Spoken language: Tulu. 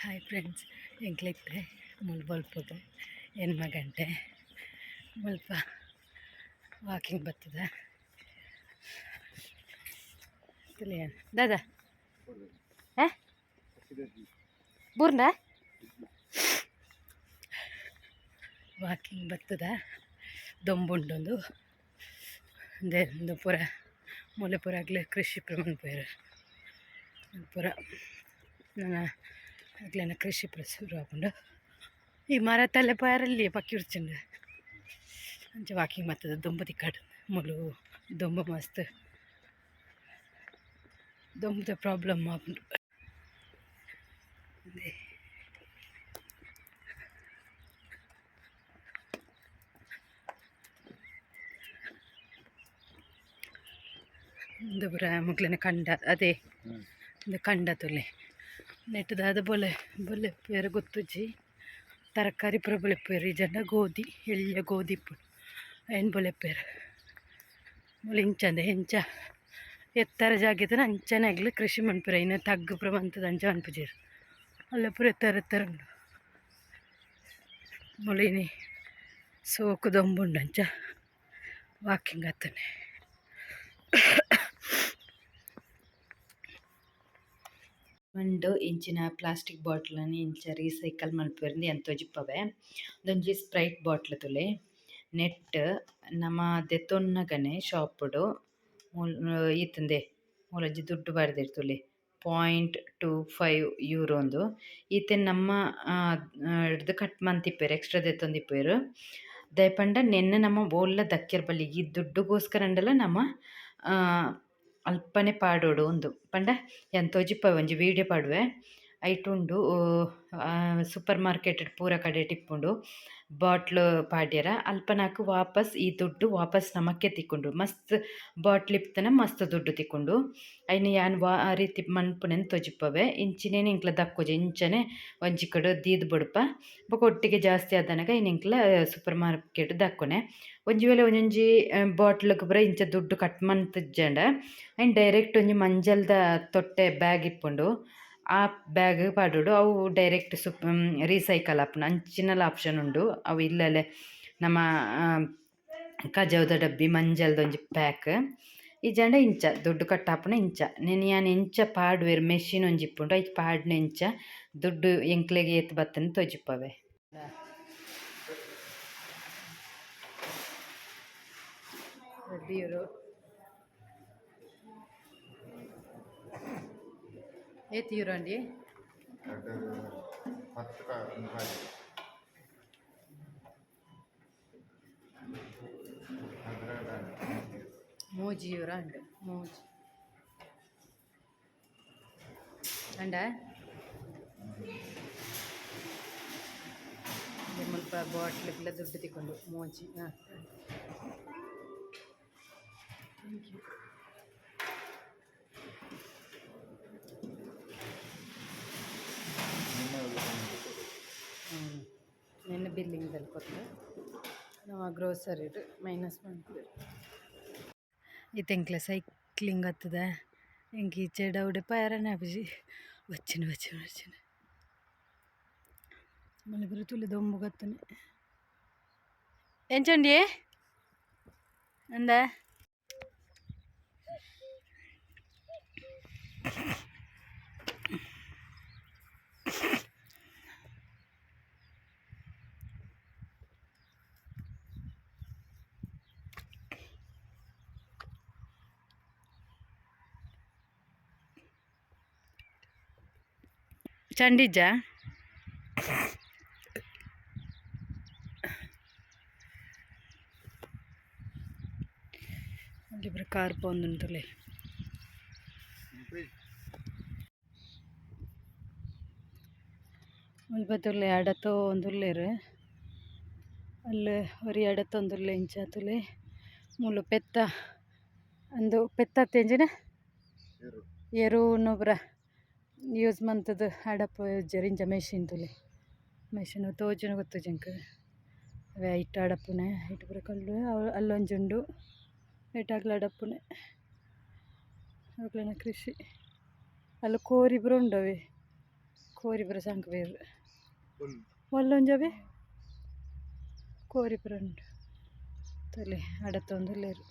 ಹಾಯ್ ಫ್ರೆಂಡ್ಸ್, ಎಂಕ್ಲೆತ್ತೆ ಮುಲ್ ಬಲ್ಪುಗ 8 ಗಂಟೆ. ಮುಲ್ಪ ವಾಕಿಂಗ್ ಬರ್ತದ ತುಲಿಯ ದಾದಾ. ಹಾ, ಬೂರ್ನ ವಾಕಿಂಗ್ ಬರ್ತದ. ದೊಂಬುಂಡೊಂದು ಅಂದೆ. ಉಂದು ಪೂರ ಮೂಲೆ ಪೂರ ಅಗ್ಲೆ ಕೃಷಿ ಪೂರ ಮನ್ಪುವೆರ್. ಪೂರ ನನ ಅಗ್ಲೆನ ಕೃಷಿ ಪೂರ ಶುರು ಆಪುಂಡು. ಈ ಮರತಲ್ಲೇ ಪೋಯರಲ್ಲಿ ಪಕ್ಕಿ ಉರ್ಚುಂಡು. ಅಂಚ ವಾಕಿಂಗ್ ಬರ್ತದ. ದೊಂಬು ತಿಕ್ಕಡ್. ಮೂಲು ದೊಂಬು ಮಸ್ತ್, ದೊಂಬುದ ಪ್ರಾಬ್ಲಮ್ ಆಪುಂಡು. ಅಂದೆ ಉಂದು ಪೂರ ಮುಕ್ಲೆನ ಕಂಡ ಅದೇ. ಉಂದು ಕಂಡ ತೂಲೆ. ನೆಟ್ ದಾದ ಬೋಲೆ ಬುಲೆಪುವೆರ್ ಗೊತ್ತುಜ್ಜಿ. ತರಕಾರಿ ಪೂರ ಬುಲೆಪುವೆರ್, ಇಜ್ಜಂಡ ಗೋಧಿ, ಎಲ್ಯ ಗೋಧಿ ಇಪ್ಪುಂಡು, ಐನ್ ಬುಲೆಪುವೆರ್. ಮೂಲು ಇಂಚಂದೆ ಎಂಚ ಎತ್ತರ ಜಾಗೆ ಇತ್ತ್ಂಡ ಅಂಚನೆ ಅಗ್ಲ್ ಕೃಷಿ ಮನ್ಪುವೆರ್. ಐನ ತಗ್ಗು ಪೂರ ಮಂತುದು ಅಂಚ ಮನ್ಪುಜೆರ್. ಅಲ್ಲ ಪೂರ ಎತ್ತರ ಎತ್ತರ ಉಂಡು. ಮೂಲು ಇನಿ ಸೋಕು ದೊಂಬುಂಡು, ಅಂಚ ವಾಕಿಂಗ್ ಆತುನೆ. ಉಂಡು ಇಂಚಿನ ಪ್ಲಾಸ್ಟಿಕ್ ಬಾಟ್ಲ್ ನ್ ಇಂಚ ರೀಸೈಕಲ್ ಮನ್ಪುವೆರ್ ಯಾನ್ ತೋಜಿಪವೆ. ಉಂದೊಂಜಿ ಸ್ಪ್ರೈಟ್ ಬಾಟ್ಲ್ ತೂಲೆ. ನೆಟ್ಟ್ ನಮ ದೆತೊನ್ನಗನೆ ಶಾಪ್ ಡು ಮೂಲು ಈತುಂದೆ ಮೂಲೊಂಜಿ ದುಡ್ಡು ಪಾಡ್ದೆರ್ ತೂಲೆ, 0.25 ಯೂರೋ ಇಂದ್. ಈತೆನ್ ನಮ್ಮ ಡ್ದ್ ಕಟ್ ಮಂತಿಪ್ಪೆರ್, ಎಕ್ಸ್ಟ್ರಾ ದೆತ್ತೊಂದಿಪ್ಪುವೆರ್. ದಾಯೆ ಪಂಡ ನೆನ್ನ್ ನಮ ಓಲ್ಲ ದಕ್ಕೆರೆ ಬಲ್ಲಿ, ಈ ದುಡ್ಡುಗೋಸ್ಕರ ಅಂಡಲ ನಮ ಅಲ್ಪನೆ ಪಾಡೊಡು ಇಂದ್ ಪಂಡ ಯಾನ್ ತೋಜಿಪಾವೆ, ಒಂಜಿ ವೀಡಿಯೊ ಪಾಡುವೆ. ಐಟ್ ಉಂಡು. ಸೂಪರ್ ಮಾರ್ಕೆಟ್ ಡ್ ಪೂರ ಕಡೆಟ್ ಇಪ್ಪುಂಡು. ಬಾಟ್ಲ್ ಪಾಡ್ಯೆರ ಅಲ್ಪ ನಕ್ ವಾಪಸ್ ಈ ದುಡ್ಡು ವಾಪಸ್ ನಮಕ್ಕೆ ತಿಕ್ಕುಂಡು. ಮಸ್ತ್ ಬಾಟ್ಲ್ ಇತ್ತುಂಡ ಮಸ್ತ್ ದುಡ್ಡು ತಿಕ್ಕುಂಡು. ಐನ್ ಯಾನ್ ವಾ ರೀತಿ ಮನ್ಪುನೆಂದ್ ತೋಜಿಪವೆ. ಇಂಚಿನೆನ್ ಎಂಕ್ಲ ದಕ್ಕೊಜಿ, ಇಂಚನೆ ಒಂಜಿ ಕಡೆ ದೀದ್ ಬುಡ್ಪ. ಬೊಕ ಒಟ್ಟಿಗೆ ಜಾಸ್ತಿ ಆದನಗ ಐನ್ ಎಂಕ್ಲ ಸೂಪರ್ ಮಾರ್ಕೆಟ್ ದಕ್ಕುನೆ. ಒಂಜಿ ವೇಳೆ ಒಂಜೊಂಜಿ ಬಾಟ್ಲ್ ಗ್ ಪೂರ ಇಂಚ ದುಡ್ಡು ಕಟ್ ಮಂತುಜ್ಜಂಡ, ಐನ್ ಡೈರೆಕ್ಟ್ ಒಂಜಿ ಮಂಜಲ್ದ ತೊಟ್ಟೆ ಬ್ಯಾಗ್ ಇಪ್ಪುಂಡು, ಆ ಬ್ಯಾಗ್ ಪಾಡೊಡು. ಅವು ಡೈರೆಕ್ಟ್ ಸುಪ್ ರೀಸೈಕಲ್ ಆಪುಂಡು. ಅಂಚಿನಲ ಆಪ್ಷನ್ ಉಂಡು. ಅವು ಇಲ್ಲಲೆ ನಮ ಕಜವುದ ಡಬ್ಬಿ ಮಂಜಲ್ದ ಒಂಜಿ ಪ್ಯಾಕ್ ಇಜ್ಜಾಂಡ ಇಂಚ ದುಡ್ಡು ಕಟ್ ಆಪುನ ಇಂಚ. ನೆನ್ ಯಾನ್ ಎಂಚ ಪಾಡುವೆರ್, ಮೆಷಿನ್ ಒಂಜಿ ಇಪ್ಪುಂಡು, ಐಕ್ ಪಾಡ್ನೆ ಎಂಚ ದುಡ್ಡು ಎಂಕ್ಲೆಗ್ ಏತ್ ಬತ್ತುಂಡ್ ತೋಜಿಪವೆ. ರಡ್ಡ್ ಯೂರೋ. ಏತ್ ಯೂರೋ ಅಂಡಿ? ಪತ್ತು ಕಾಯಿ. 12. 3 ಯೂರೋ ಅಂಡ್, ಮೂಜಿ ಅಂಡ. ಮುಲ್ಪ ಬಾಟ್ಲಿಗ್ಲ ದುಡ್ಡು ತಿಕ್ಕುಂಡು. ಮೂಜಿ. ಹಾಂ, thank you. ಹ್ಞೂ, ನಿನ್ನ ಬಿಲ್ಲಿಂಗ್ದಲ್ಲಿ ಕೊಟ್ಟು ನಾವು ಗ್ರೋಸರಿಡ್ ಮೈನಸ್ ಮನ್ಪುವೆರ್. ಇತ್ತೆ ಎಂಕ್ಲೆ ಸೈಕ್ಲಿಂಗ್ ಆತದ. ಎಂಕ್ ಈಚೆಡ್ ಅವುಡೆ ಪೋಯೆರೆನೆ ಆಪುಜಿ. ಬಚ್ಚಿನ ಬಚ್ಚಿನ ಬಚ್ಚಿನ ಮಲ್ಲ ಪೂರ ತೂಲೆ, ದೊಂಬು ಗತ್ತನೆ. ಎಂಚ ಉಂಡಿಯೇ ಅಂದ? ಚಂಡಿಜ್ಜ ಅಲ್ಲಿ ಪೂರ ಕಾರ್ ಪೋವೊಂದುಂಡು ತೂಲೆ. ಮುಲ್ಪ ತೂಲೆ, ಅಡತೊಂದುಲ್ಲೆರ್. ಅಲ್ಲು ಒರಿ ಅಡತೊಂದುಲ್ಲೆ. ಇಂಚ ತೂಲೆ, ಮೂಲು ಪೆತ್ತ ಅಂದು ಪೆತ್ತ ಅತ್ತ್ ಎಂಚಿನ ಎರುನು ಪೂರ ಯೂಸ್ ಮಂತುದು ಅಡಪುಜೆರ್. ಇಂಚ ಮೆಷಿನ್ ತೂಲೆ, ಮೆಷಿನ್ ತೋಜುನ ಗೊತ್ತುಜ್ಜಿ ಎಂಕ್. ಅವ್ವೆ ಐಟ್ ಅಡಪುನೆ. ಐಟ್ ಪೂರ ಕಲ್ಲ್. ಅಲ್ಲೊಂಜಿ ಉಂಡು, ಐಟ್ ಅಕ್ಲ್ ಅಡಪುನೆ. ಅಕ್ಲೆನ ಕೃಷಿ. ಅಲ್ಲ ಕೋರಿ ಪೂರ ಉಂಡು. ಅವೆ ಕೋರಿ ಪೂರ ಸಂಕುವೆರ್. ಒಲ್ಲೊಂಜವೆ ಕೋರಿ ಪೂರ ಉಂಡು. ತೂಲೆ ಅಡತೊಂದುಲ್ಲೆರ್.